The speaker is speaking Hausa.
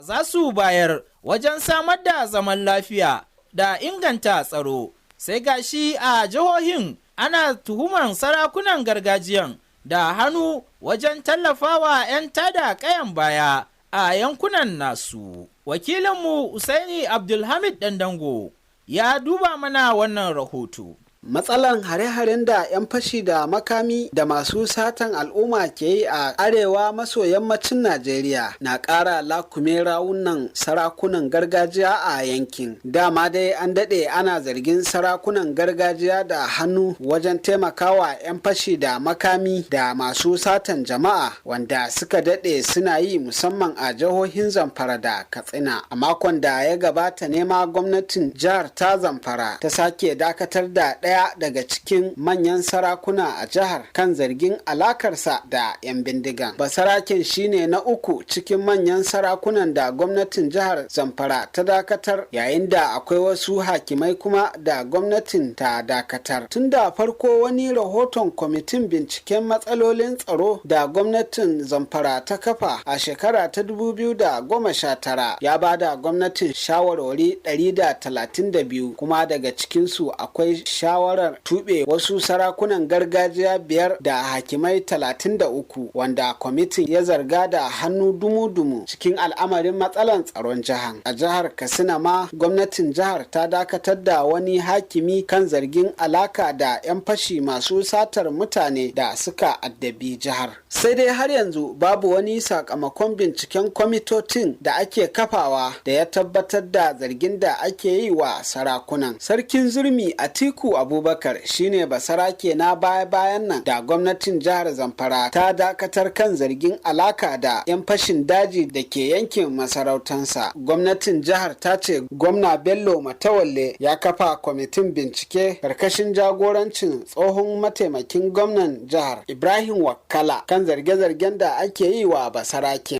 Za su bayar wajen samar da zaman lafiya da inganta tsaro, sai gashi a jihohin ana tuhumar sarakunan gargajiyan da hannu wajen tallafawa 'yan tada kayan baya a yankunan nasu. Wakilinmu Usaini Abdulhamid Dandango ya duba mana wannan rahoto. Matsalan hare-haren da 'yan fashi da makami da masu satan al'umma ke yi a arewa maso yammacin Najeriya na ƙara lakume rawunan sarakunan gargajiya a yankin. Dama dai an daɗe ana zargin sarakunan gargajiya da hannu wajen taimakawa 'yan fashi da makami da masu satan jama'a, wanda suka daɗe suna yi, musamman a jihohin Zamfara da Katsina. A makon da ya gabata ne ma gwamnatin jihar ta Zamfara ta sake dakatar da ɗaya daga cikin manyan sarakuna a jihar kan zargin alakarsa da 'yan bindigan. Basaraken shine na uku cikin manyan sarakunan da gwamnatin jihar Zamfara ta dakatar, yayin da akwai wasu hakimai kuma da gwamnatin ta dakatar. Tun da farko, wani rahoton kwamitin binciken matsalolin tsaro da gwamnatin Zamfara ta kafa a shekara ta 2019 ya bada gwamnatin shawarwari 132, kuma daga cikinsu akwai shawarar tuɓe wasu sarakunan gargajiya biyar da hakimai 33, wanda kwamitin ya zarga da hannu dumu-dumu cikin al'amarin matsalan tsaron jihar. A jihar Katsina ma, gwamnatin jihar ta dakatar da wani hakimi kan zargin alaka da 'yan fashi masu satar mutane da suka addabi jihar. Sai dai har yanzu babu wani sakamakon binciken kwamitocin da ake kafawa da ya tabbatar da zargin da ake yi wa sarakunan. Sarkin Zurmi Atiku Abubakar shine basarake na baya-bayan nan da gwamnatin jihar Zamfara ta dakatar kan zargin alaka da 'yan fashin daji da ke yankin masarautansa. Gwamnatin jihar ta ce Gwamna Bello Matawalle ya kafa kwamitin bincike karkashin jagorancin tsohon mataimakin gwamnan jihar Ibrahim Wakkala kan zarge-zargen da ake yi wa basarake.